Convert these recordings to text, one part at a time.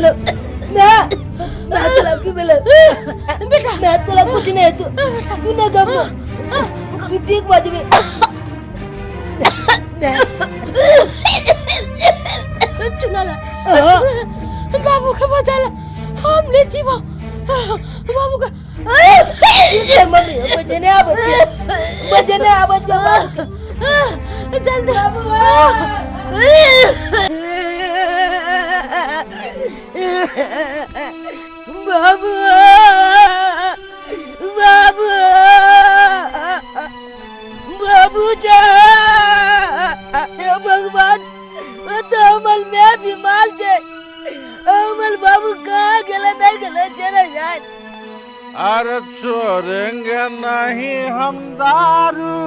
भेलो? मैं मैं तोरा की भेलो? बेटा, मैं तोरा कुछ नहीं हेतौ, तू ना घबरा, तू ठीक भऽ जेबे। मैं चुनाला, हाँ। बाबू के बचाला, हम नहीं जीवो बाबू के। ठीक छै मम्मी, हम बचेने आबै छियै, बचेने आबै छियै बाबू के। जल्दी। बाबू, बाबू, बाबू जा। हे भगवान, ओ तऽ हमर माय बीमार छै, हमर बाबू कहाँ गेलै, नहि गेलै छै ने यार। अरे छोड़ेंगे नहीं हम दारू,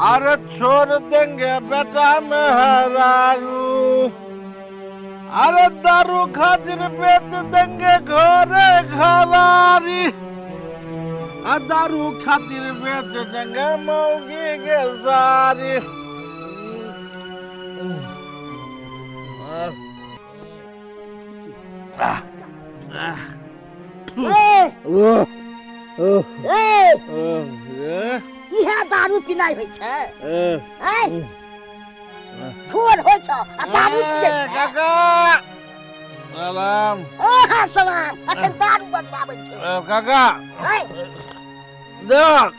अरे छोड़ देंगे बेटा मेहरारू, अरे दारू खातिर बेच देंगे घरे घरारी, आ दारू खातिर बेच देंगे मौगी के सारी। ए, ए, इएह दारू पिनाइ होइ छै? ऐ, भोर होइ छ आ दारू पियै छै। काका सलाम। ओहा सलाम, अखन दारू बनबाबै छै। काका। ऐ, देख,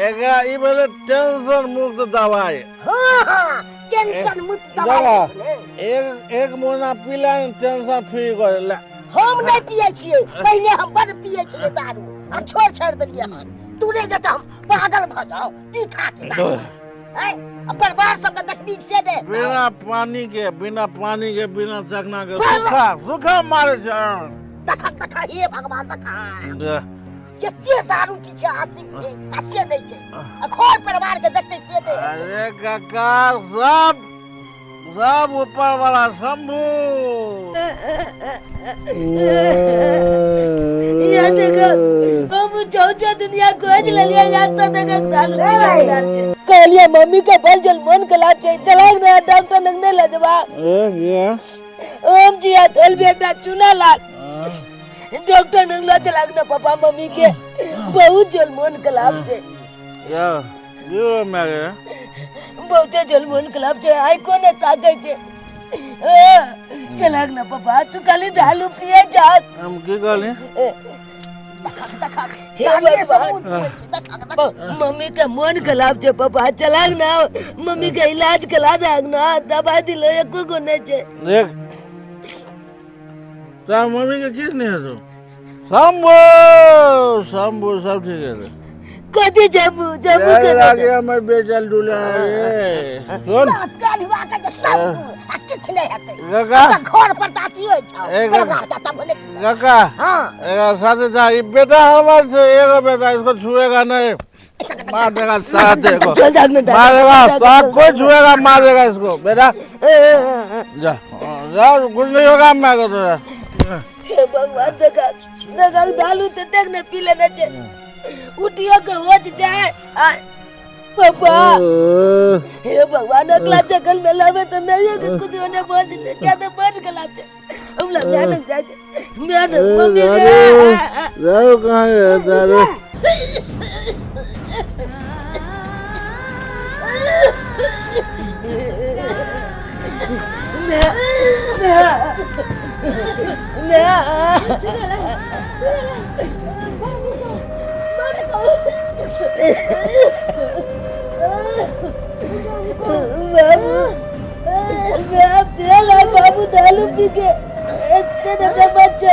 एकरा ई भेलै टेंशन मुक्त दवाई। हाँ हाँ, टेंशन मुक्त दवाई दवा। होइ छलै। एक एक महीना पीला ने टेंशन फ्री कर ले। हम नहि पियै छियै, पहिने हम बड पियै छलियै दारू, आब छोड़ छाड़ि देलियै हन। तूरे जकाँ हम पागल भऽ जाउ पी खा के दारू? ऐ, आ परिवार सबके देखबी से ने। बिना पानी के, बिना पानी के, बिना चखना के। वाह, वाह। सूखा सूखा मारे छै। देखा देखा, हे भगवान, देखा कते दारू पीछे आशिक छै आ से नहि छै, आ घर परिवार के देखते से नहि। अरे काका, सब सब ऊपर वाला शंभू। यहाँ देखो, हम चौचा दुनिया खोज लेलियै, यहाँ तो देखो दारू पी रहल छै। कहलियै मम्मी के बल जल मन खराब छै, चलाक ना डॉक्टर लग नहीं ले जबा। ओम जी तोल बेटा चुना लाल, डॉक्टर लग ले चलाक ना पापा, मम्मी के बहुत जल मन खराब छै। या यो मेरे बहुते जल मन खराब छै, आइ कोने ताकै छै। चलाक ना पापा, तू खाली दारू पिए जा। हम की कहली? देखा देखा, हे दारूए से भगवान। मुँह धोइ छै, देखा देखा। मम्मी के मन खराब छै पापा, चलाक ना मम्मी के इलाज करा दाग ना, दवाई दिलो एको गो नहीं छै। देख, तार मम्मी के किछ नहीं हेतौ, शंभू शंभू सब ठीक है। कथी जम्बू जम्बू के? लागे हमर बेचल डुला रे, सुन। काल्हि आके जे सब आ किछु नहि हेतै। काका। तऽ घर पर तऽ अथी होइ छौ। एक- परिवार के तब नहि किछु। काका। हाँ। एकरा साथे जा, ई बेटा हमर छै, एगो बेटा, इसको छुएगा नहीं, मार देगा साथ देखो। चल जाग ना। मारेगा साथ, कोई छुएगा मार देगा इसको। बेटा जा जा, कुछ नहीं होगा मैं को तोरा। हे भगवान, देखा देखा, दालू तो देख ने पी लेने छे, उठियो के होच जाए। आय पापा, हे भगवान, अगला जगल में लावे तो नहीं है कि कुछ होने बोझ ने क्या तो बन गलाब छे। हम लोग ध्यान जाए छे, मैं न मम्मी के। दारू कहाँ है दारू? मैं मैं मैं बाबू, मैं पेला बाबू, दारू पी के एते ने बच्चा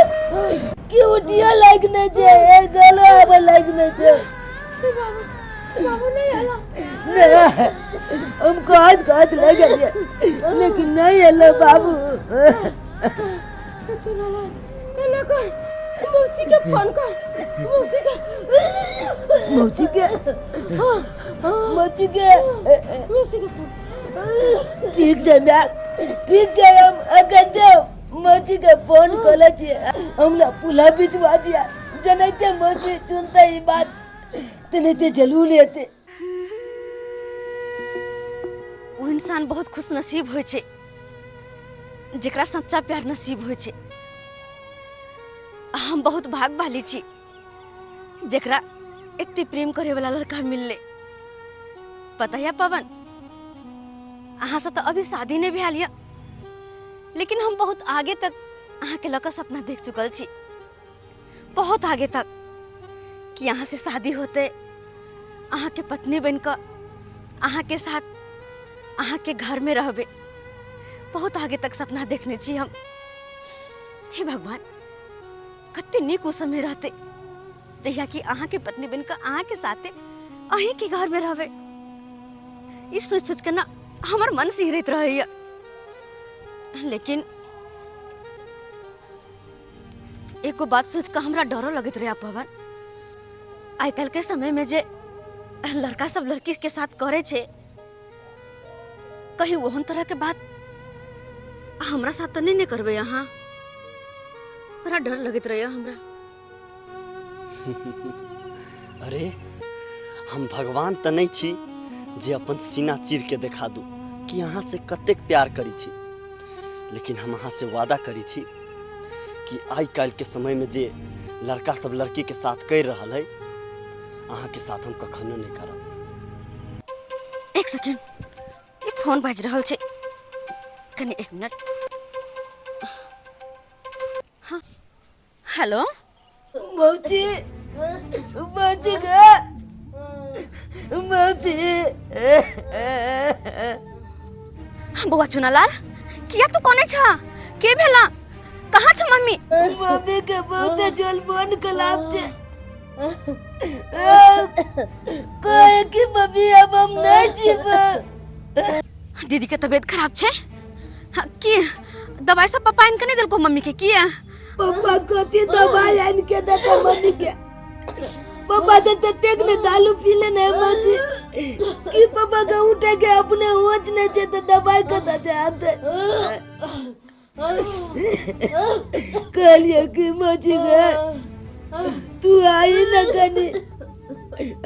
कि उठियो लायक नहीं छे, गलो आबे लायक नहीं छे। बाबू, बाबू नहीं आला? नहीं, हम कहत कहत ले गए लेकिन नहीं एलो बाबू। चुनाला, एना कर, मौसी के फोन कर, मौसी के। मौसी के? हाँ हाँ। मौसी के? मौसी के फोन। ठीक छै मैम, ठीक छै, हम अखन जे मौसी के फोन कऽ छियै। हमरा पुला बिचवा दिया जनैते मौसी सुनते ई बात तेनाहिते जरूर हेतै। ओ इंसान बहुत खुशनसीब होइ छै जेकरा सच्चा प्यार नसीब होइ छै। हम बहुत भागवाली छी जेकरा एते प्रेम करे वाला लड़का मिलले। पता है पवन, अहाँ से तो अभी शादी नहीं भेल ये, लेकिन हम बहुत आगे तक अहाँ के लऽ सपना देख चुकल छी, बहुत आगे तक कि अहाँ से शादी होते, अहाँ के पत्नी बन कऽ अहाँ के साथ अहाँ के घर में रहबे। बहुत आगे तक सपना देखने छी हम। हे भगवान, कते नीक ओ समय रहते जहिया कि अहाँ के पत्नी बन कऽ अहाँ के साथे अहीं के घर में रहबे। ई सोच सोच के ना हमर मन सिहरैत रहैया। लेकिन एको बात सोच के हमरा डरो लगैत रहे पवन। आइ काल्हि के समय में जे लड़का सब लड़की के साथ करे छै, कहीं ओहन तरह के बात हमरा साथ तो नहीं ने करबै अहाँ। बड़ा डर लगैत रहे हमरा। अरे हम भगवान तऽ नहि छी जे अपन सीना चीर के देखा दू कि अहाँ से कतेक प्यार करै छी, लेकिन हम अहाँ से वादा करै छी कि आइ काल्हि के समय में जे लड़का सब लड़की के साथ कर रहल है, अहाँ के साथ हम कखनो नहीं करब। एक सेकेंड, ई फोन बाजि रहल छै, कनी एक मिनट। हाँ हेलो। मौसी, मौसी गे, मौसी। बौआ चुनालाल, किया तू कोने छ? के भेला? कहाँ छ मम्मी? मम्मी के बहुत जल मन खराब छे। कहे कि मम्मी अब हम नहीं जीब। दीदी के तबीयत खराब छे? हाँ, की दवाई सब पापा आनि के नहीं देलको मम्मी के? किया पापा कथी दवाई आनि के देते मम्मी के? पापा तो ततेक ने दारू पी लेने है मौसी कि पापा के उठे के अपने होश नहीं छे तो दवाई कतऽ से आनतै? कहलिए कि मौसी गे तू आई ना, कनी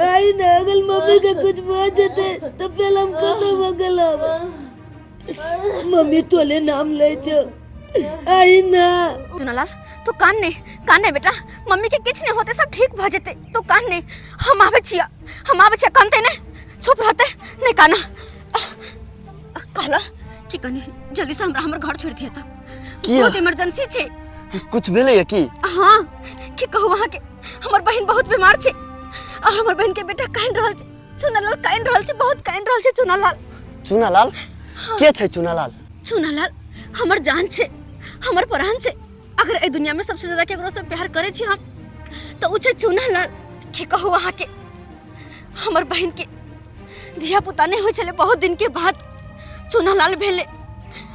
आई ना, अगर मम्मी के कुछ भऽ जेतै तो पहले हम खत्म हो गेलो। मम्मी तोले नाम लै छौ, आई ना। चुनालाल तू कान नहीं, कान नहीं बेटा, मम्मी के किछ नहीं होते, सब ठीक भ जेते, तू कान नहीं। हम आबै छियै, हम आबै छियै, कानते नहीं, चुप रहते नहीं काना। कहला कि कनी जल्दी से हमरा हमर घर छोड़ दिया था, किया? बहुत इमरजेंसी छे। कुछ भेलै या की? हाँ की कहू अहाँ के, हमर बहन बहुत बीमार छे और हमर बहन के बेटा कान रहल छे, चुनालाल कान रहल छे, बहुत कान रहल छे चुनालाल। चुनालाल? के छै चुनालाल? चुनालाल हमर जान छे, हमर प्राण छे। अगर ए दुनिया में सबसे ज्यादा केकरो से प्यार करे छी हम तो उ छे चुनालाल। की कहू अहाँ के, हमर बहन के धिया पुता नहीं होइ छले, बहुत दिन के बाद चुनालाल भेले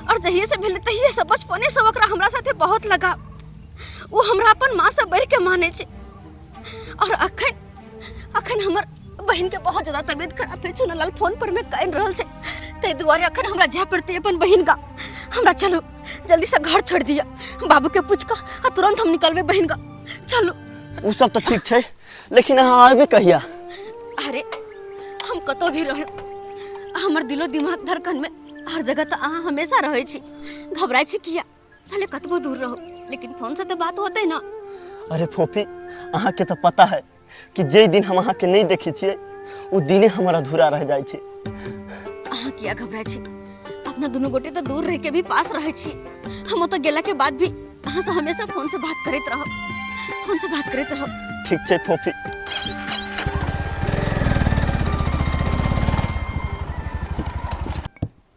और जहिए से भेले तहिए से बचपने से ओकरा हमरा साथे बहुत लगाव। वो हमरा अपन माँ से बढ़ के माने छे और अखन अखन हमर बहन के बहुत ज्यादा तबीयत खराब है। चुनालाल फोन पर में कान रहल छे, ताहि दुआरे अखन हमरा जाय पड़ते अपन बहन का। हमरा चलो जल्दी से घर छोड़ दिया, बाबू के पूछ के आ तुरंत हम निकलबे बहन का। चलो। उ सब तो ठीक छै, लेकिन अहाँ आबे कहिया? अरे हम कतौ भी रहे, हमर दिलो दिमाग धड़कन में हर जगह तो अहाँ हमेशा रहै छी। घबराइ छी किया? भले कतबो दूर रहो लेकिन फोन से तो बात होते ना। अरे फोफी, अहाँ के तो पता है कि जे दिन हम अहाँ के नहीं देखे छियै उ दिने हमर अधूरा रह जाइ छै। अहाँ किया घबराइ छी? अपना दुनू गोटे तो दूर रह के भी पास रहै छी। हम ओतऽ गेला के बाद भी अहाँ से हमेशा फोन से बात करैत रहब, फोन से बात करैत रहब। ठीक छै फोफी।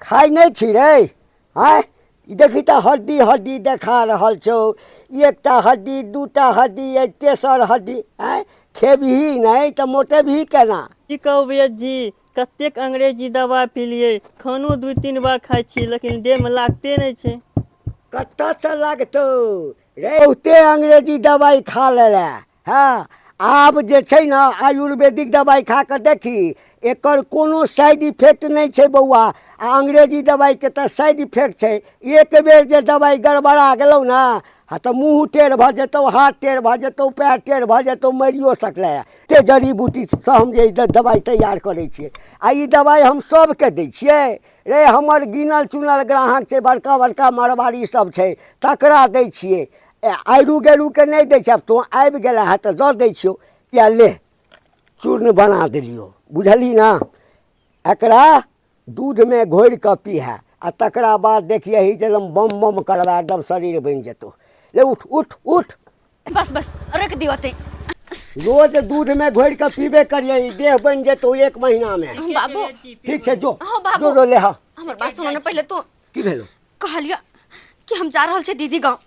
खाइ नहि छी रे? आँय, ई देखी तऽ हड्डी हड्डी देखा रहल छौ, एकटा हड्डी दूटा हड्डी अइ तेसर हड्डी। आँय, खेबही नहि तऽ मोटेबही केना? की कहू भैया जी, कतेक अंग्रेजी दवा पीलियै, खानो 2-3 बार खाइ छी लेकिन देहमे लागते नहि छै। कतऽसँ लागतौ रे? बहुते अंग्रेजी दवाइ खा लेले। हँ, आब जे छै ने आयुर्वेदिक दवाइ खा कऽ देखी, एकर कोनो साइड इफेक्ट नहि छै बौआ। आ अंग्रेजी दवाइके तऽ साइड इफेक्ट छै, एक बेर जे दवाइ गड़बड़ा गेलौ ने हँ तऽ मुँह टेढ़ भऽ जेतौ, हाथ टेढ़ भऽ जेतौ, पैर टेढ़ भऽ जेतौ, मरियो सकलै हँ। ते जड़ी बूटीसँ हम जे दबाइ तैयार करै छियै आ ई दबाइ हम सभके दै छियै रे। हमर गिनल चुनल ग्राहक छै, बड़का बड़का मारवाड़ी सब छै, तकरा दै छियै, आइरू गेरूके नहि दै छियै। आब तोँ आबि गेला हँ तऽ दऽ दै छियौ। या ले, चूर्ण बना देलियौ, बुझलही ने? एकरा दूधमे घोरि कऽ पीहए आ तकरा बाद देखियही जे एकदम बम बम करबा, एकदम शरीर बनि जेतौ। ले उठ उठ उठ। बस बस, रोकि दियौ ओतै। रोज दूधमे घोरि कऽ पीबे करियही, देह बनि जेतौ एक महीनामे। बाबू। ठीक छै, जो। हँ बाबू। जो जो, ले। हँ। हमर बात सुनो ने पहिले तू। की भेलो? कहलियो कि हम जा रहल छी दीदी गाँव।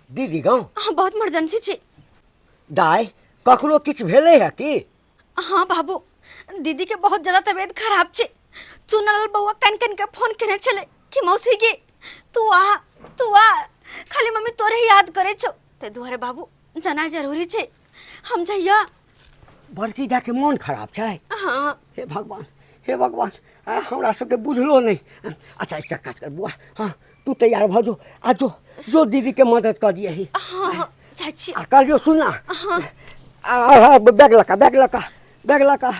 दीदी गाँव? हाँ, बहुत इमरजेंसी छै। दाइ, ककरो किछु भेलै है की? हाँ बाबू, दीदी के बहुत ज्यादा तबीयत खराब छै। चुनलाल बउआ कन कन के फोन केने छले कि मौसी गे तू आ, तू आ, खाली मम्मी तोरे ही याद करे छौ। ताहि दुआरे बाबू जाना जरूरी छै, हम जइया। बड़की दाके मोन खराब छै? हाँ। हे भगवान, हे भगवान, हमरा सबके बुझलो नहि। अच्छा, एकटा काज कर बुआ, हाँ, तू तैयार भऽ जो आ जो जो दीदी के मदद कऽ दियही। हाँ हाँ, जाइ छी। आ कहलियौ, सुन ना, आ बैग लका, बैग लका, बैग लका।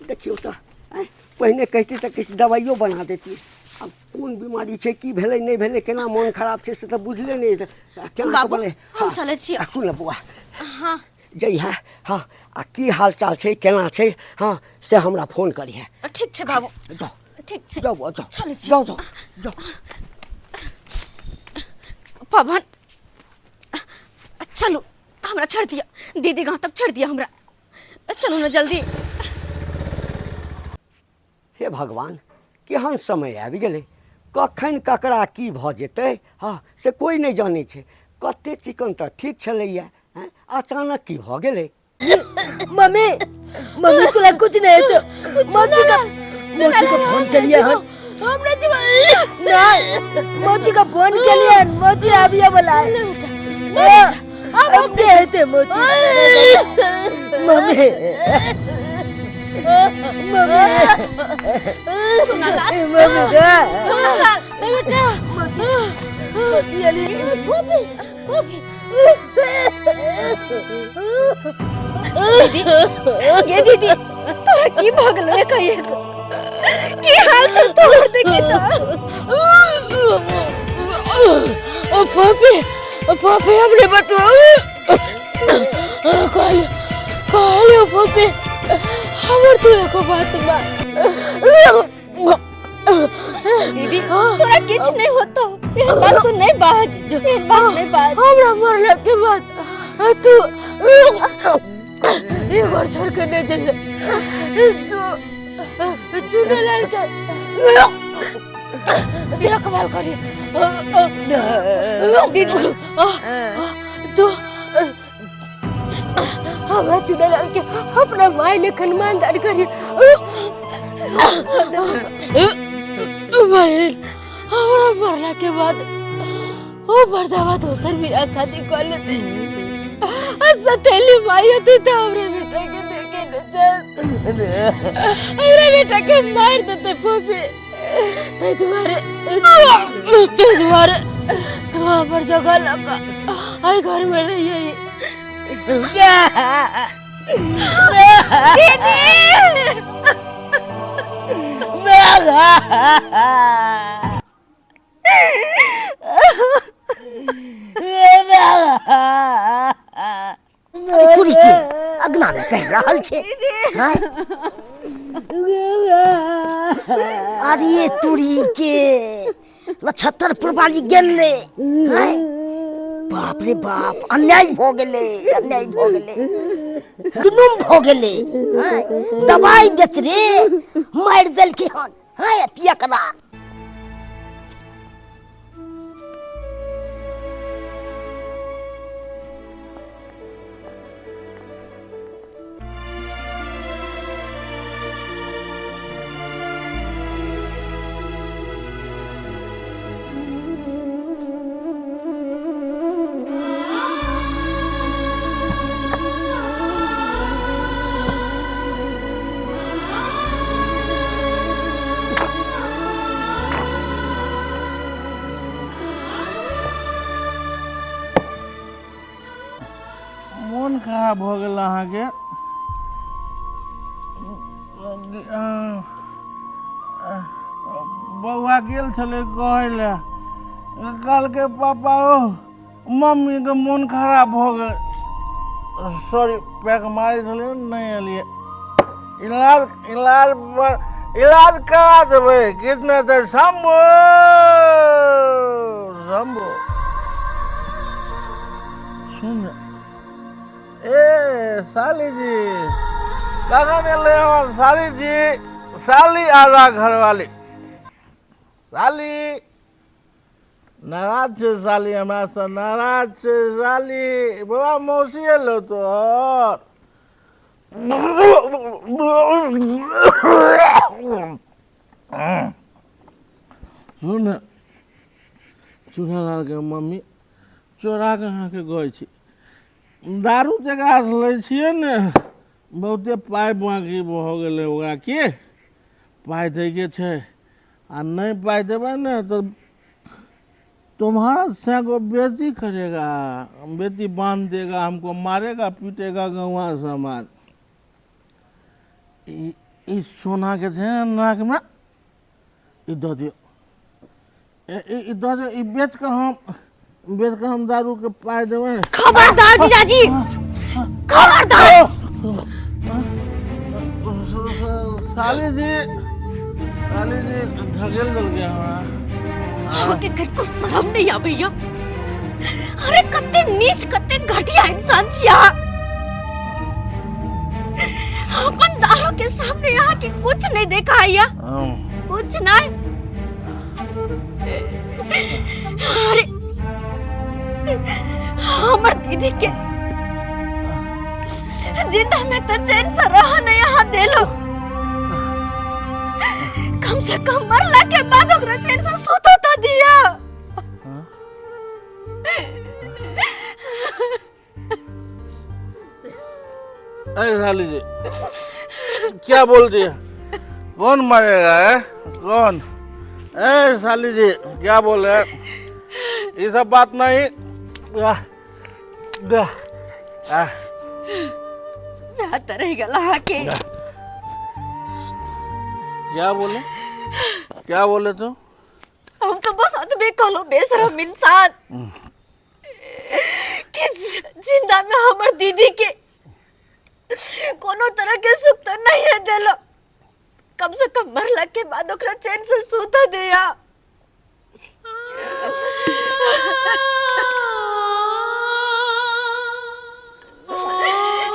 देखियौ तऽ, आँय, पहिने कहिती तऽ किछु दबाइयो बना देती। आब कोन बीमारी छै, की भेलै नहि भेलै, केना मोन खराब छै से तऽ बुझले नहि हेतै। आ केना कऽ बाबू, बनै? हम हाँ, चलै छी। आ सुन ने बौआ। हाँ। जइहे, हाँ, आ की हाल चाल छै, केना छै, हाँ, से हमरा फोन करिहे। ठीक छै बाबू। जाओ। ठीक छै। जाओ बौआ, जाओ। चलै छी। जाओ जाओ जाओ। पवन, चलू, हमरा छोड़ दिया, दीदी गांव तक छोड़ दिया हमरा, चलू ना जल्दी। हे भगवान, केहन समय आबि गेलै, कखन ककरा की भऽ जेतै, हँ, से कोइ नहि जानै छै। कते चिकन तऽ ठीक छलैया, हँ, अचानक की भऽ गेलै? मम्मी, मम्मी, तोला कुछ नहीं है तो मौसी का फोन के लिए हम हम नहीं जीवा। नहीं, मौसी का फोन के लिए मौसी अभी बोला है। नहीं बेटा, नहीं बेटा, अब अब दे थे मौसी। मम्मी, मम्मी, मम्मी रे। नहीं बेटा। मौसी अली। गोपी, गोपी। दीदी गे दीदी, तोरा की भऽ गेलौ एकाएक? की हाल छौ तोहर? देखी तो। ओ पापी, ओ पापी, हमरे बतवा कहलियो, कहलियो पापी, हमर तू एको बात मान। दीदी, तोरा किछ नहीं होतो, एहन बात तू नहीं बाज, एहन बात नहीं बाज। हमरा मरला के बाद तू ये घर छोड़ के नहीं जाइए। तू चुनेलाल के देखभाल करिए। दीदी, तू हमरा चुनेलाल के अपना माई लेखन मानदान करिए। बहन, हमरा मरला के बाद ओ मर्दावा दोसर बियाह शादी कर लेते आ सतेली माई होती तो हमरा बेटा के देखे न जात, हमरा बेटा के मार देते फूफी। ते तुम्हारे तू हमर जगह लगा आई घर में रहिए। दीदी। अरे तुरी के अगना में कहि रहल छै हैं? अरे तुरी के नक्षत्रपुर वाली गेलै हैं? बाप रे बाप, अन्याय भऽ गेलै, अन्याय भऽ गेलै, जुलुम भऽ गेलै हैं? दवाई बेचरे मारि देलकै हन हैं पियकरा। खराब भऽ गेल अहाँके? बौआ गेल छलै कहै लए, कहलकै पापा ओ मम्मीके मोन खराब भऽ गेल। सॉरी, पैक मारै छलै, नहि एलियै। इलाज इलाज पर इलाज करा देबै, किछु नहि तऽ। शंभू, शंभू, सुन। ए साली जी, कखन एलै हमर साली जी? साली आधा घरवाली साली नाराज छै। साली हमरासँ नाराज छै। साली, बौआ, मौसी एलौ तोहर? सुन, चूनालालके मम्मी, चोरा कऽ अहाँके कहै छी, दारू जकरासँ लै छियै ने, बहुते पाइ बाँकी भऽ गेलै। ओकरा की पाइ दैके छै आ नहि पाइ देबै ने तऽ तुम्हारा सैको बेइज्जती करेगा, बेइज्जती बांध देगा, हमको मारेगा पीटेगा गौवा समाज। ई ई सोनाके छै ने नाकमे, ई दऽ दियौ, ई दऽ दियौ। ई बेच कऽ हम, बेच कऽ हम दारूके पाइ देबै। खबरदार जीजाजी, खबरदार! साली जी, साली जी, ढकेल देलकै हमरा। अहाँके कनिको शरम नहीं आबैया? अरे, कते नीच, कते घटिया इंसान छी अहाँ। अपन दारू के सामने अहाँ के कुछ नहीं देखा है, कुछ नहीं। अरे, हमर दीदी के जिंदा में तो चैन से रह नहीं अहाँ देलो, कम से कम मरला के बाद ओकरा चैन से सुतो तो दिया। अरे साली जी, क्या बोल दिया? कौन मरेगा है कौन? ए साली जी, क्या बोल रहे? ये सब बात नहीं। आ, दा, आ, मैं रह गला के। क्या बोले, क्या बोले तुम? हम तो बस अतबे कहलो, बेशरम इंसान, कि जिंदा में हमर दीदी के कोनो तरह के सुख तो नहीं है देलो, कम से कम मरला के बाद ओकरा चैन से सुता दिया।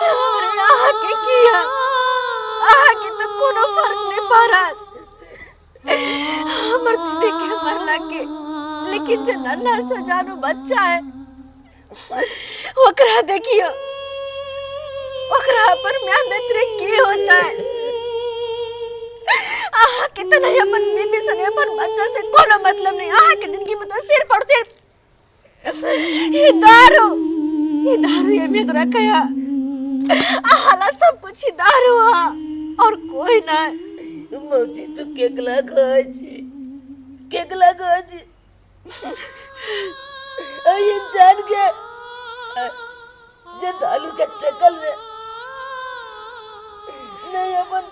हमरे अहाँ के किया, अहाँ के तो कोनो फर्क नहीं पड़त हमर दीदी के मरला के, लेकिन जे नन्हा सा जानू बच्चा है, ओकरा देखियो, ओकरा अपन माय मित्र की होता है। अहाँ के तो नहीं अपन बीबी से, नहीं अपन बच्चा से कोनो मतलब नहीं। अहाँ के जिंदगी में तो सिर्फ और सिर्फ ये दारू, ये दारू, ये में तो रखा अहाँ सब कुछ ही दारू है और कोई ना। मौसी, तू केकला कहै छी, केकला कहै छी? एहि इंसान के जे दारू के चक्कर में नहीं अपन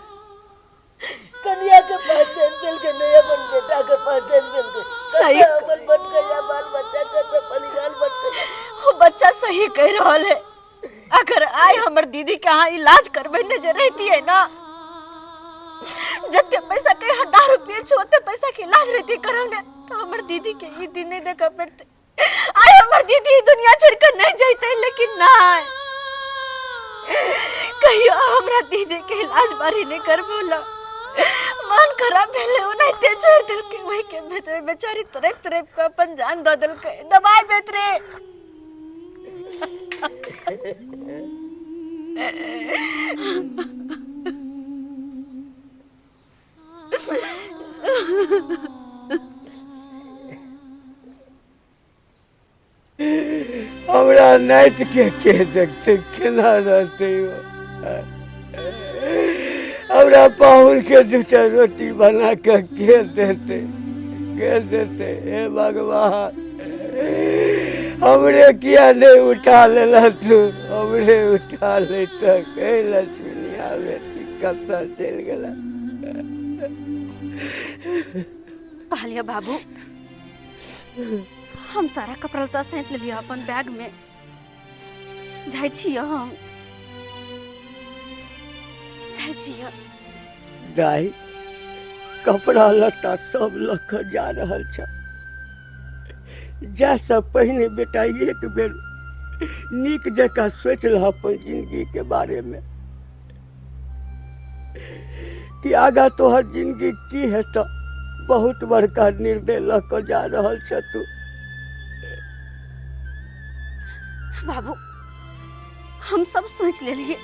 कन्या के पहचान पेल के, नहीं अपन बेटा के पहचान पेल के। सही। अपन बट गया बाल बच्चा के तो परिवार बट गया। वो बच्चा सही कह रहा है। अगर आए हमर दीदी के यहाँ इलाज करबे ने जे रहती है ना, जते पैसा के यहाँ दारू पिए छो, ओते पैसा के इलाज रहती करौने, तो हमर दीदी के ई दिन नहीं देखा पड़ते। आए हमर दीदी ई दुनिया छोड़ कर नहीं जाते, लेकिन ना कहियो हमरा दीदी के इलाज बारी नहीं कर बोला। मन खराब भेले, ओनाहिते छोड़ देलकै। वही के भीतर बेचारी तड़प तड़प के अपन जान दऽ देलकै दबाई भीतरे। हमरा नाइत के देखते केना रहते? हमरा पाहुन के दूटा रोटी बना के के देते, के देते? हे भगवान, हमरे किया नहीं उठा लेला तू? हमरे हमरे उठा लेतक। हे लक्ष्मीनिया बेटी कतऽ चलि गेला? कहलिए बाबू हम सारा कपड़ा लत्ता सैंत लेलिए अपन बैग में, जाइ छियै हम, जाइ छियै। दाई कपड़ा लत्ता सब लऽ कऽ जा रहल छ, जा से पहिने बेटा एक बेर नीक जकाँ सोचि लह अपन जिंदगी के बारे में कि आगा तोहर जिंदगी की हेतऽ। बहुत बड़का निर्णय लऽ कऽ जा रहल छ तू। बाबू हम सब सोच लेलिए,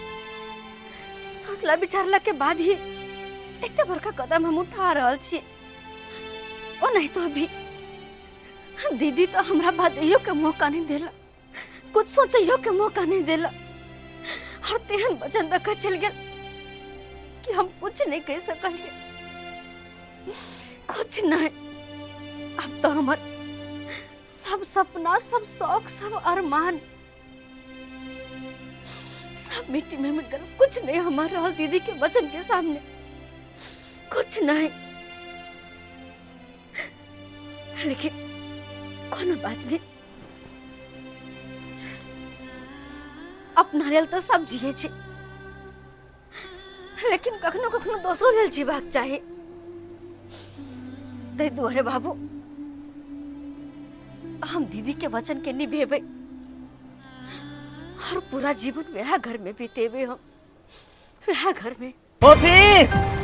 सोचला विचारला के बाद ही एते बड़का कदम हम उठा रहल छी। ओ नहीं तो अभी दीदी तो हमरा बाजैयो के मौका नहीं देला, कुछ सोचैयो के मौका नहीं देला, और तेहन वचन दऽ के चलि गेल कि हम कुछ नहीं कह सकलिए, कुछ नहीं। अब तो हमर सब सपना, सब शौक, सब अरमान सब मिट्टी में मिल गल। कुछ नहीं हमारा रहल दीदी के वचन के सामने, कुछ नहीं। लेकिन कोनो बात नहीं, अपना लेल तो सब जिए छे, लेकिन कखनो कखनो दोसरो लेल जीबाक चाही। ताहि दुआरे बाबू हम दीदी के वचन के निभेबै और पूरा जीवन वह घर में बीतेबे, हम वह घर में। फोफी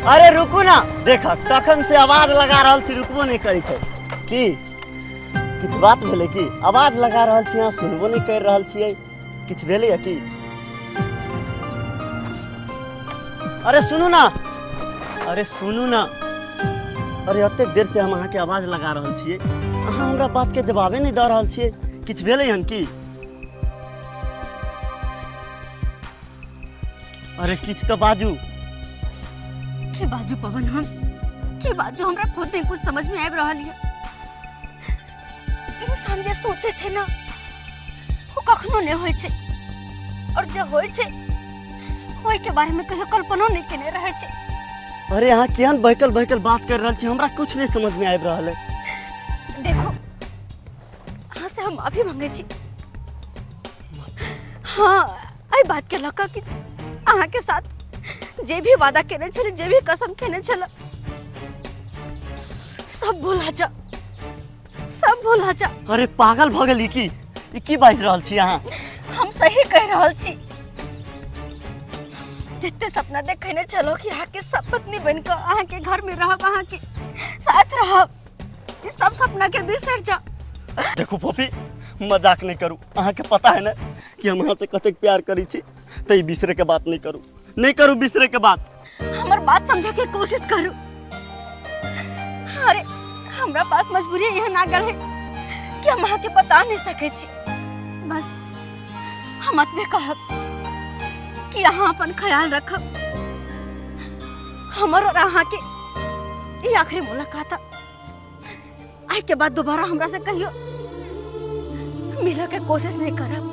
अरे रुकू ना, देख तखन से आवाज लगा रहल छी, रुकबो नहीं करै छै की? किछु बात भेलै की? आवाज लगा रहल छी अहाँ सुनबो नहीं कर रहल छियै, किछु भेलै की? अरे सुनू ना, अरे सुनू ना, अरे एतेक देर से हम अहाँके आवाज लगा रहल छियै, अहाँ हमरा बात के जवाबे नहीं दऽ रहल छियै, किछु भेलै हन की? अरे किछु तऽ बाजू। के बाजू पवन, हम के बाजू? हमरा खुद नहीं कुछ समझ में आबि रहल ये। इंसान जे सोचे छै ना वो कखनो नहीं होय छै, और जे होय छै ओहि के बारे में कहियो कल्पनो नहीं केने रहे छै। अरे अहाँ केहन बहकल बहकल बात कर रहल छी, हमरा कुछ नहीं समझ में आबि रहल है। देखो अहाँ से हम माफी मांगे छी, हाँ एहि बात के लऽ कऽ कि अहाँ के साथ जे भी वादा केने छलै, जे भी कसम खेने छलै, सब भुला जा, सब भुला जा। अरे पागल भऽ गेली की? ई की बाजि रहल छी अहाँ? हम सही कहि रहल छी। जते सपना देखने छलो कि अहाँ के सब पत्नी बन कऽ अहाँ के घर में रहब, अहाँ के साथ रहब, ई सब सपना के बिसरि जाओ। देखू फोफी मजाक नहीं करू, अहाँ के पता है ना कि हम अहाँ से कतेक प्यार करी छी, तो ई बिसरे के बात नहीं करू, नहीं करू बिसरे के बात। हमर बात समझे के कोशिश करू। अरे हमरा पास मजबूरी एहन आ गेल है कि हम अहाँ के बता नहीं सकै छी। बस हम अतबे कहब कि अहाँ अपन ख्याल रखब। हमर और अहाँ के ई आखिरी मुलाकात, आइ के बाद दोबारा हमरा से कहियो मिले के कोशिश नहीं करब,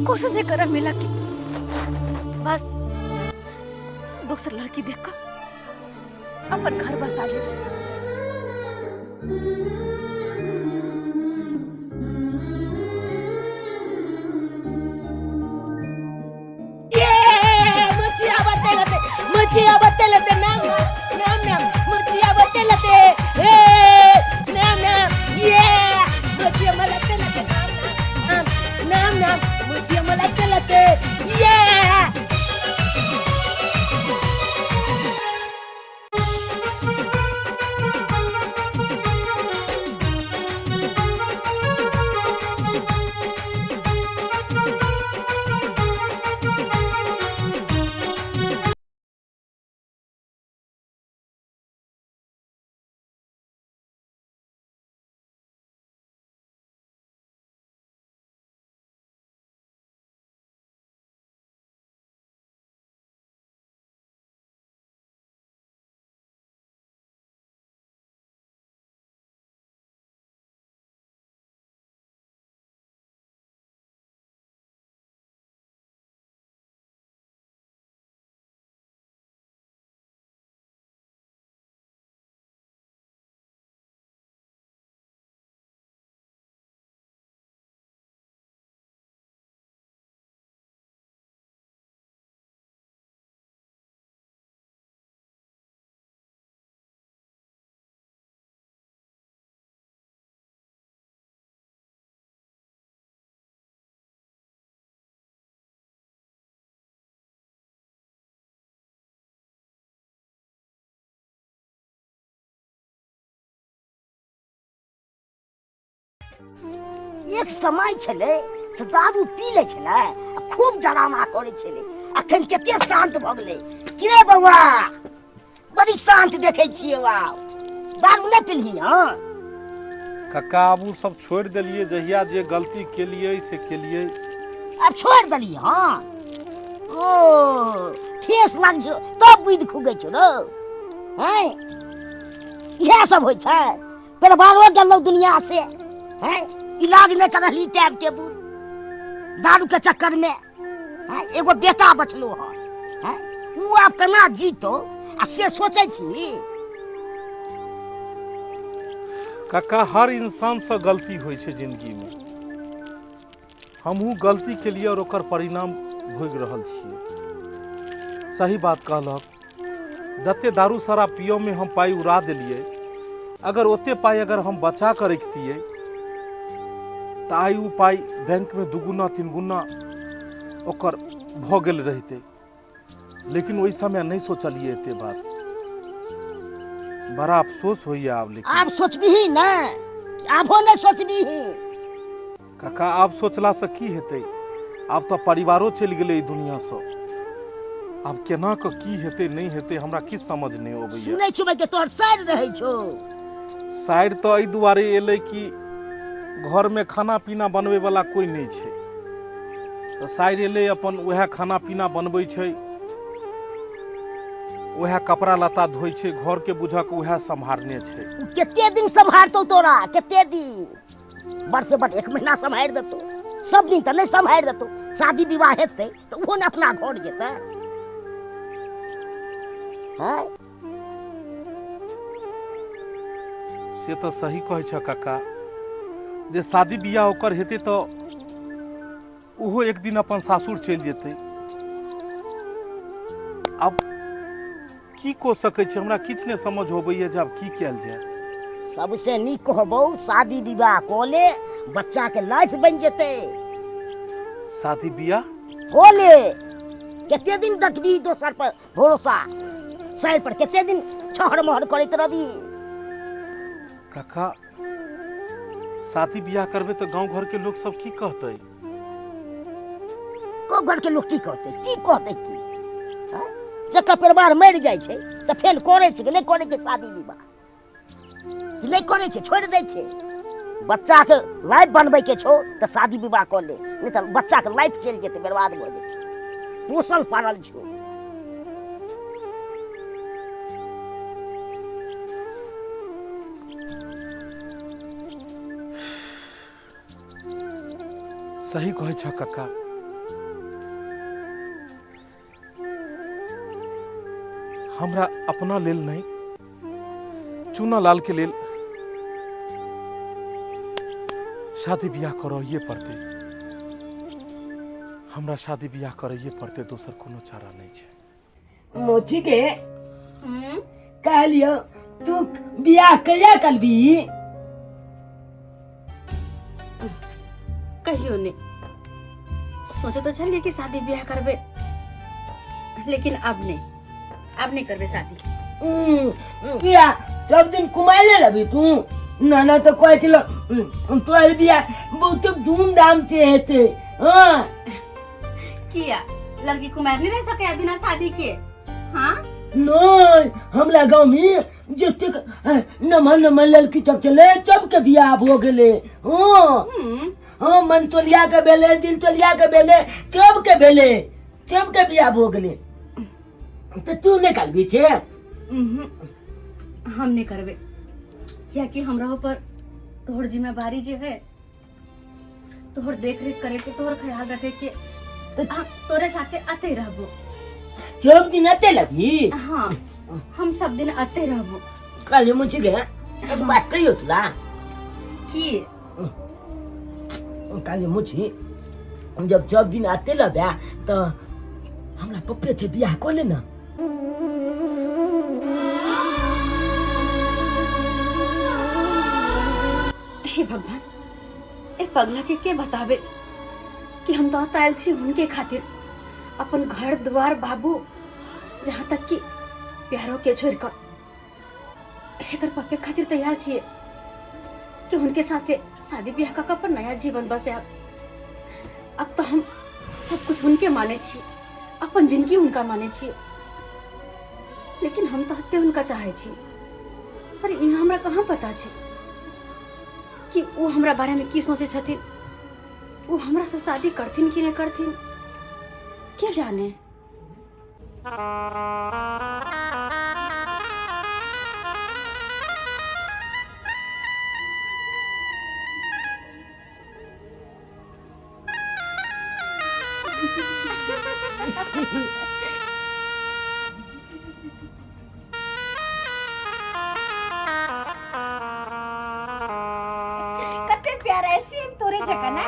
कोशिश नहीं करब मिले के। बस दोसर लड़की देख कर अपन घर बसा लेब। मुचिया बतेलते, मुचिया बतेलते, नाम नाम नाम मुचिया बतेलते, ए नाम नाम ये मुचिया मलतेलते, नाम नाम नाम नाम मुचिया मलतेलते ये। एक समय छलै से दारू पी लै छलै आ खूब डरामा करै छलै। अखन कते शान्त भऽ गेलै। की रे बौआ, बड़ी शान्त देखै छियै। आब दारू नहि पीलही? हँ कक्का, आब ओ सब छोड़ि देलियै। जहिया जे गलती केलियै से केलियै। आब छोड़ि देलियै? हँ, ओ ठेस लाग छौ तब बुद्धि खुगै छौ रौ। हैं, इएह सब होइ छै। परिवारो गेलौ दुनिया से। हैं, इलाज नहि करलही टाइम टेबुल दारू के चक्कर में। हैं, एगो बेटा बचलो हन। हैं, उ आब केना जीतो आ से सोचै छी? कक्का, हर इंसानसँ गलती होइ छै जिंदगीमे। हमहूँ गलती केलियै आओर ओकर परिणाम भोगि रहल छियै। सही बात कहलक, जते दारू शराब पियऽमे हम पाइ उड़ा देलियै, अगर ओते पाइ अगर हम बचा कऽ रखतियै तऽ आइ ओ पाइ बैंकमे दुगुना तीन गुना ओकर भऽ गेल रहितै। लेकिन ओहि समय नहि सोचलियै एते बात। बड़ा अफसोस होइए आब। लेकिन आब सोचबिही ने? आबो नहि सोचबिही? काका, आब सोचलासँ की हेतै? आब तऽ परिवारो चलि गेलै ई दुनियासँ। आब केना कऽ की हेतै नहि हेतै, हमरा किछु समझ नहि अबैया। सुनै छियै कि तोहर साइर रहै छौ। साइर तऽ एहि दुआरे एलै कि घरमे खाना पीना बनबैवला कोइ नहि छै, तऽ साइर एलै, अपन उएह खाना पीना बनबै छै, उएह कपड़ा लत्ता धोइ छै, घरके बुझक उएह सम्हारने छै। उ कते दिन सम्हारतौ तोरा? कते दिन? बड़ से बड़ एक महीना सम्हारि देतौ, सब दिन तऽ नहि सम्हारि देतौ। शादी विवाह हेतै तऽ ओहो ने अपना घर जेतै। हैं, से तऽ सही कहै छ काका, जे शादी बियाह ओकर हेतै तऽ ओहो एक दिन अपन सासुर चलि जेतै। आब की कऽ सकै छी? हमरा किछु नहि समझ अबैया जे आब की कयल जाय। सबसे नीक कहबौ, शादी विवाह कऽ ले, बच्चा के लाइफ बनि जेतै। शादी बियाह कऽ ले। कते दिन देखबी दोसर पर भरोसा? सर पर कते दिन छहर महर करैत रहबी? काका, शादी बियाह करबै तऽ गाँव घर के लोक सब की कहतै? गाँव घर के लोक की कहतै? की कहतै की? आँय? जकर परिवार मरि जाइ छै तऽ फेर करै छै कि नहि करै छै शादी विवाह? कि नहि करै छै, छोड़ि दै छै। बच्चाके लाइफ बनबैके छौ तऽ शादी विवाह कऽ ले, नहि तऽ बच्चाके लाइफ चलि जेतै, बर्बाद भऽ जेतै। पोसल पारल छौ। सही कहै छ कक्का, हमरा अपना लेल नहि, चूना लाल के लेल शादी बियाह करैए पड़तै। हमरा शादी बियाह करैए पड़तै, दोसर कोनो चारा नहि छै। मोची के कहलियो, तू बियाह कहिया करबी? कहियो नहीं। सोचे तो छलिए कि शादी ब्याह करबे, लेकिन अब नहीं, अब नहीं करबे शादी। किया? सब दिन कुमारे लबी तू? ना ना, तो कहै छलो तोहर बियाह बहुत धूमधाम से हेतै। हाँ। किया, लड़की कुमार नहीं रह सके बिना शादी के? हाँ। नहीं, हमरा गाँव में जतेक नमहर नमहर लड़की सब छलै, सबके बियाह भऽ गेलै। हाँ हाँ, मन तोलिया के भेलै, दिल तोलिया के भेलै, सबके भेलै, सबके बियाह भऽ गेलै। तऽ तू नहि करबी छै? हम नहीं करबे, कियाकि हमरा ऊपर तोहर जिम्मेदारी जे है, तोहर देख रेख करे के, तोहर ख्याल रखे के। हम तोरे साथे आते रहबो। सब दिन आते लगी? हाँ, हम सब दिन आते रहबो। कल मुझे गया, एक बात कहियो तुला। की? कल मुझे जब सब दिन आते लबा तो हमरा पप्पे से बियाह कऽ ले ना। हे भगवान, ए पगला के के बतावे कि हम तो आयल छी हुनके खातिर, अपन घर द्वार बाबू, जहाँ तक कि प्यारो के छोड़ कर एकर पप्पे खातिर तैयार छिए। कि हुनके साथे शादी ब्याह कऽ के अपन नया जीवन बसायब। अब तऽ हम सब कुछ हुनके मानै छी, अपन जिंदगी हुनका मानै छी, लेकिन हम तऽ हत्ते हुनका चाहै छी, पर ई हमरा कहाँ पता छै कि ओ हमरा बारेमे की सोचै छथिन, ओ हमरा से शादी करथिन कि नहि करथिन, के जाने। कते प्यारा है, सेम तोरे जकाँ ना।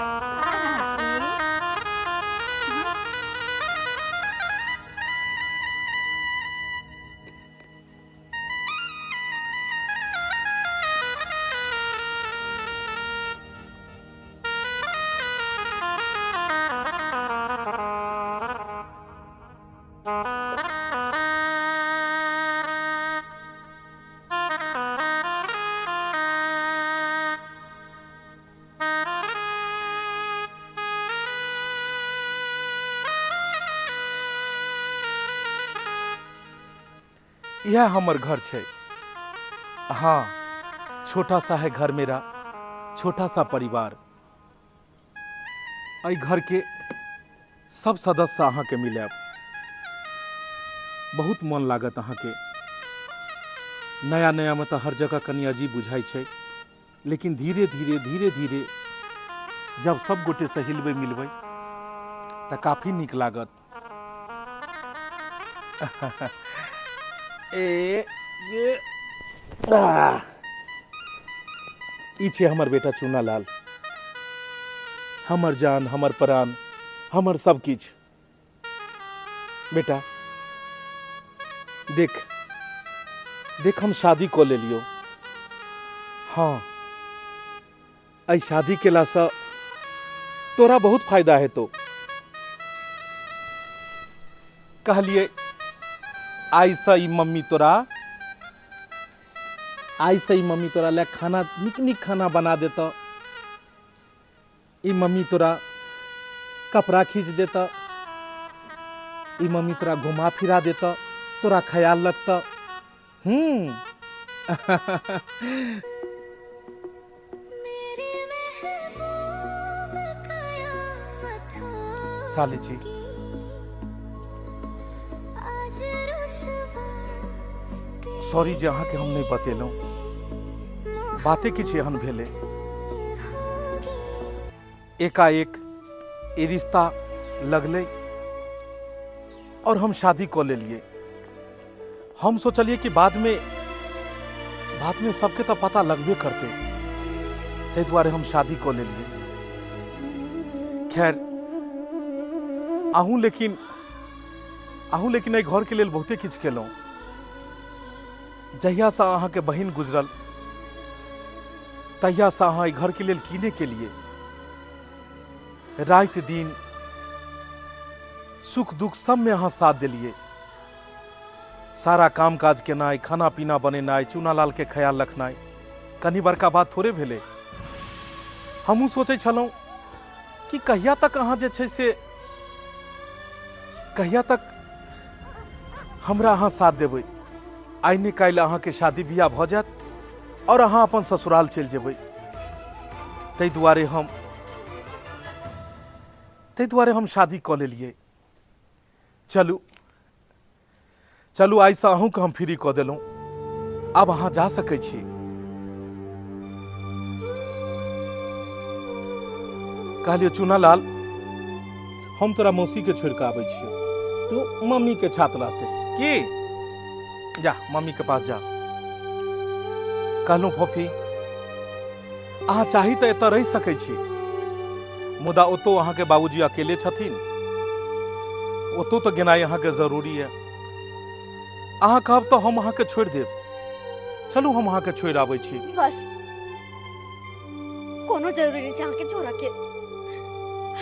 यह हमर घर छै। हाँ, छोटा सा है घर मेरा, छोटा सा परिवार। एहि घर के सब सदस्य अहाँके मिलायब, बहुत मन लागत अहाँके। नया नया में तऽ हर जगह कनि अजीब बुझाइ छै, लेकिन धीरे धीरे धीरे धीरे जब सब गोटे से हिलबै मिलबै तऽ काफी नीक लागत। ए ये ई छै हमर बेटा चूना लाल, हमर जान, हमर प्राण, हमर सब किछु। बेटा देख देख, हम शादी कऽ लेलियौ। हाँ, एहि शादी केलासँ तोरा बहुत फायदा हेतौ। कहलिए आइसँ ई मम्मी तोरा, आइसँ ई मम्मी तोरा लए खाना, नीक नीक खाना बना देतौ। ई मम्मी तोरा कपड़ा खींच देतौ, ई मम्मी तोरा घुमा फिरा देतौ, तोरा ख्याल रखतौ। साली जी, सॉरी जे अहाँके हम नहि बतेलहुँ, बाते किछु एहन भेलै। एकाएक ई रिश्ता लगलै और हम शादी कऽ लेलिए। हम सोचलिए कि बादमे सबके तऽ पता लगबे करतै, ताहि दुआरे हम शादी कऽ लेलिए। खैर, अहूँ लेकिन एहि घरके लेल बहुते किछु केलहुँ। जहियासँ अहाँके बहिन गुजरल तहियासँ अहाँ एहि घरके लेल की नहि केलिए। राति दिन सुख दुख सबमे अहाँ साथ देलिए। सारा काम काज केनाइ, खाना पीना बनेनाइ, चूनालाल के ख्याल रखनाइ कनि बड़का बात थोड़े भेलै। हमहूँ सोचै छलहुँ कि कहिया तक अहाँ जे छै से कहिया तक हमरा अहाँ साथ देबै। आइ ने काल्हि अहाँके शादी बियाह भऽ जायत और अहाँ अपन ससुराल चलि जेबै। ताहि दुआरे हम शादी कऽ लेलियै। चलू चलू, आइसँ अहूँके हम फ्री कऽ देलहुँ, आब अहाँ जा सकै छी। कहलियै, चूना लाल, हम तोरा मौसीके छोड़ि कऽ आबै छियौ, तू मम्मीके छात रहते की, जा मम्मीके पास जा। कहलहुँ, फोफी, अहाँ चाही तऽ एतऽ रहि सकै छी, मुदा ओतौ अहाँके बाबूजी अकेले छथिन, ओतौ तऽ गेनाइ अहाँके जरूरी यऽ। अहाँ कहब तऽ हम अहाँके छोड़ि देब। चलू, हम अहाँके छोड़ि आबै छी। बस, कोनो जरूरी नहीं छै अहाँके छोड़ऽ के।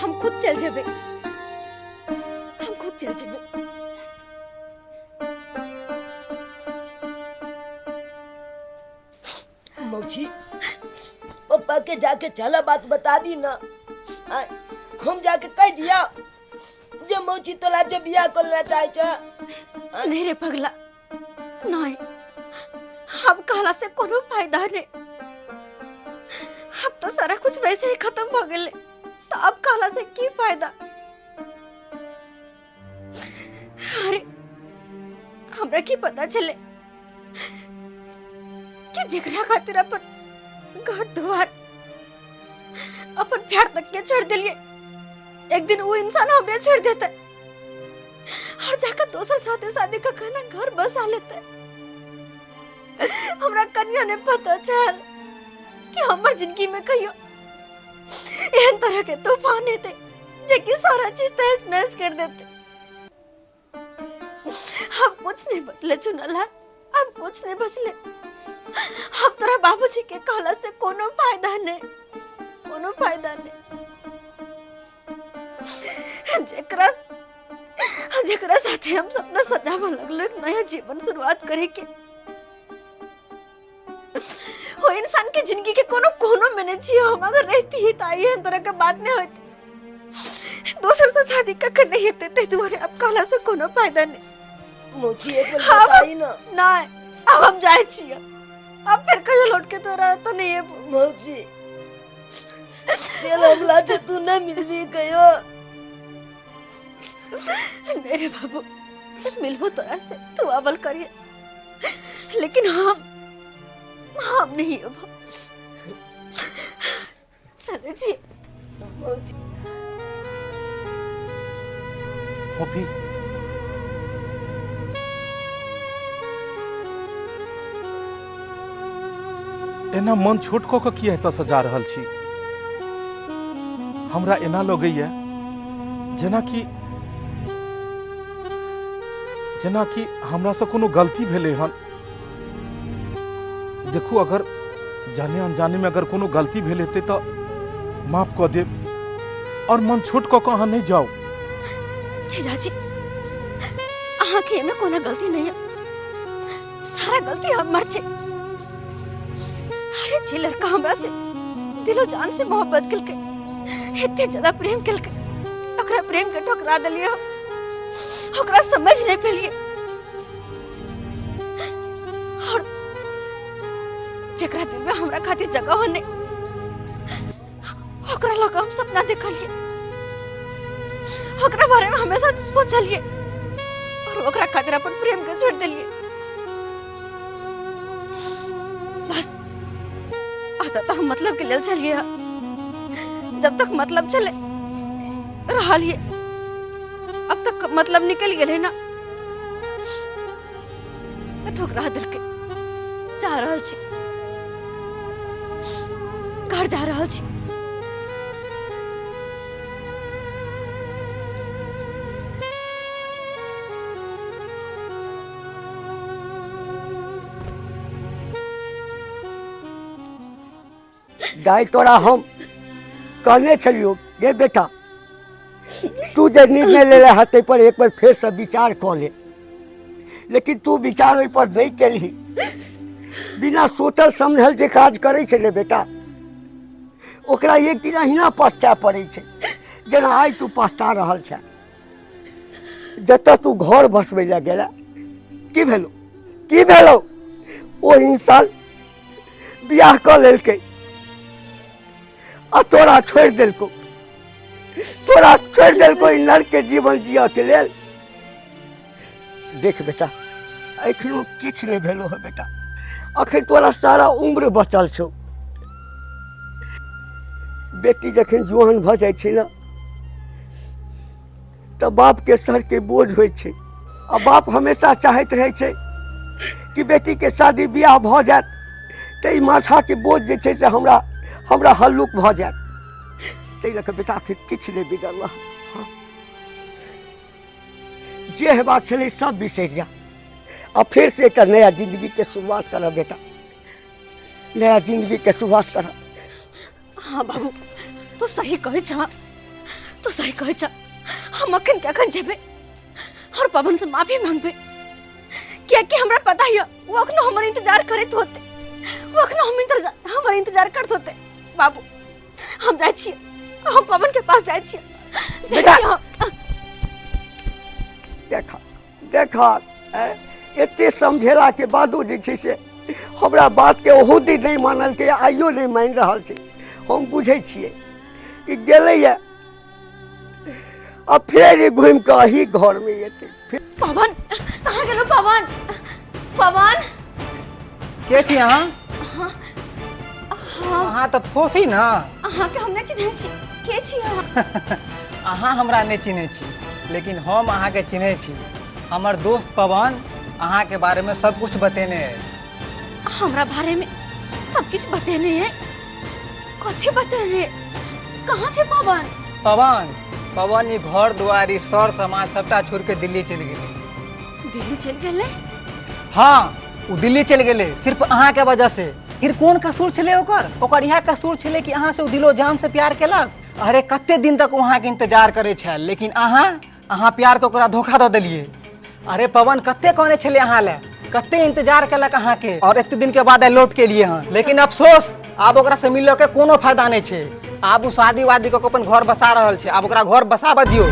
हम खुद चल जेबै, हम खुद चल जेबै। मौसी, ओ पापा के जाके चला बात बता दी ना। हम जाके कह दिया जे मौची तोला जे बियाह करला चाहे छ। नहीं रे पगला, नहीं, अब कहला से कोनो फायदा नहीं। अब तो सारा कुछ वैसे ही खत्म हो गए, तो अब कहला से की फायदा। अरे हमरा की पता चले कि जेकरा खातिर अपन घर द्वार अपन प्यार तक के छोड़ दिलिए, एक दिन वो इंसान हमरे छोड़ देते और जाकर दोसर साथे शादी का खाना घर बसा लेते। हमरा कन्या ने पता चल कि हमर जिंदगी में कहियो एहन तरह के तूफान हेते जे कि सारा चीज तहस नहस कर देते। अब कुछ नहीं बचले चुनलाल, अब कुछ नहीं बचले। अब तोरा बाबूजी के कहला से कोनो फायदा नहीं, कोनो फायदा नहीं। जेकरा जेकरा साथे हम सपना सजावा लगल नया जीवन शुरुआत करे के, वो इंसान के जिंदगी के कोनो कोनो में नहीं छियो। हम अगर रहती ही तो आई एहन तरह के बात नहीं होती, दोसर से शादी कखन नहीं हेतै। ताहि दुआरे अब कहला से कोनो फायदा नहीं। मौची एक बार बताई ना। नहीं, अब हम जाए छियो, अब फिर कहियो लौट के तोरा तो नहीं है। मौची तेल हमला जे तू न मिलबी कहियो। मेरे बाबू मिलबो तोरा से, तू अवल करिए, लेकिन हम नहीं अब। चले जी। फोफी, एना मन छोट कऽ कऽ किया एतऽसँ जा रहल छी? हमरा एना लगैया जेनाकि जेनाकि हमरासँ कोनो गलती भेलै हन। देखू, अगर जाने अनजाने में अगर कोनो गलती भेल हेतै तऽ माफ कऽ देब और मन छोट कऽ कऽ अहाँ नहि जाउ। जीजाजी, अहाँके एहिमे कोनो गलती नहीं है, सारा गलती हमर छै। अरे जे लड़का हमरा से दिलो जान से मोहब्बत केलकै, एते ज्यादा प्रेम केलकै, ओकरा प्रेम के ठुकरा देलियै हम, ओकरा समझ नहीं पेलियै। और जेकरा दिल में हमरा खातिर जगह हो नहीं, ओकरा लग हम सपना देखलियै, ओकरा बारे में हमेशा सोचलियै और ओकरा खातिर अपन प्रेम के छोड़ देलियै। बस आता तो हम मतलब के लेल चलिए, जब तक मतलब चले रहलिए, अब तक मतलब निकल गेलै ना, ठुकरा देलकै। जा रहल छी, घर जा रहल छी। दाई तोरा हम कहने छलियो गे बेटा, तू जे निर्णय लेले हँ ताहि पर एक बार फेर से विचार कऽ ले, लेकिन तू विचार ओहि पर नहीं केलही। बिना सोचल समझल जे काज करै छै ने बेटा, ओकरा एक दिन अहिना पछताए पड़ै छै, जेना आइ तू पछता रहल छे। जतऽ तू घर बसबै लए गेला, की भेलो की भेलो, ओ इंसान बियाह कऽ लेलकै आ तोरा छोड़ि देलको, तोरा छोड़ि देलको ई नर्क के जीवन जियऽ के लेल। देख बेटा, एखनो किछु नहि भेलो है बेटा, अखन तोरा सारा उम्र बचल छौ। बेटी जखन जुआन भऽ जाइ छै ने तऽ बापके सरके बोझ होइ छै, आ बाप हमेशा चाहैत रहै छै कि बेटीके शादी बियाह भऽ जायत तऽ ई माथाके बोझ जे छै से हमरा हमरा हल्लुक भऽ जायत। ताहि लऽ कऽ बेटा अखन किछु नहि बिगड़ल, हँ, जे हेबाक छलै सब बिसरि जा आ फेर से एकटा नया जिंदगी के शुरुआत करह बेटा, नया जिंदगी के शुरुआत करह। हाँ बाबू, तू सही कहै छह, तू सही कहै छह। हम अखन के अखन जेबै और पवन से माफी मांगबै, कियाकि हमरा पता है वो अखनो हमर इंतजार करैत होते, वो अखनो हम इंतजार हमर इंतजार करत होते। बाबू हम जाइ छी हम पवन के पास जाइ छी जाइ बेटा छी हम। देखा देखा एते समझेला के बादो जे छै से हमरा बात के ओहो दिन नहि मानलकै आइयो नहि मानि रहल छै। हम बुझै छियै ई गेलैया आ फेर ई घुमि कऽ एही घरमे एतै। पवन कहाँ गेलो? पवन, पवन के छी अहाँ? हाँ, अहाँ तऽ फोफी ने। अहाँके हम नहि चिन्है छी, के छी अहाँ? अहाँ हमरा नहि चिन्है छी लेकिन हम अहाँके चिन्है छी। हमर दोस्त पवन अहाँके बारेमे सब कुछ बतेने है। हमरा बारेमे सब किछु बतेने है? कथी बतेने? कहाँ छै पवन? पवन पवन ई घर दुआर ई सर समाज सबटा छोड़ के दिल्ली चलि गेलै। दिल्ली चलि गेलै? हाँ ओ दिल्ली चलि गेलै सिर्फ अहाँके वजह से। फिर कोन कसूर छलै ओकर? ओकर इएह कसूर छलै कि अहाँ से ओ दिलो जान से प्यार केलक। अरे कते दिन तक ओ अहाँके इंतजार करै छल लेकिन अहाँ अहाँ प्यार के ओकरा धोखा दऽ देलियै। अरे पवन कते कहने छलै अहाँ लए, कते इंतजार केलक अहाँके और एते दिन के बाद आइ लौट के एलियै हन। लेकिन अफसोस आब ओकरा से मिलऽ के कोनो फायदा नहि छै। आब ओ शादी वादी कऽ के अपन घर बसा रहल छै, आब ओकरा घर बसाबऽ दियौ।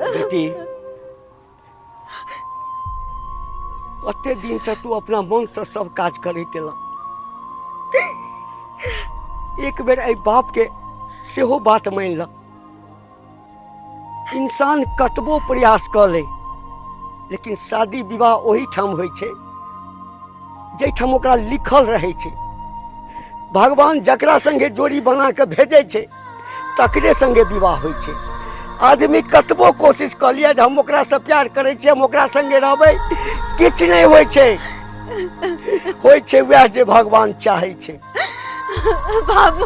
बेटी कते दिन तक तू अपना मन से सब काज करैत एला, एक बेर एहि बाप के सेहो बात मानि ल। इंसान कतबो प्रयास कऽ ले लेकिन शादी विवाह ओहिठाम होइ छै जाहिठाम ओकरा लिखल रहै छै। भगवान जकरा संगे जोड़ी बना के भेजै छै तकरे संगे विवाह होइ छै। आदमी कतबो कोशिश कऽ लिअ जे हम ओकरासँ प्यार करै छियै, हम ओकरा संगे रहबै, किछु नहि होइ छै। होइ छै वएह जे भगवान चाहै छै। बाबू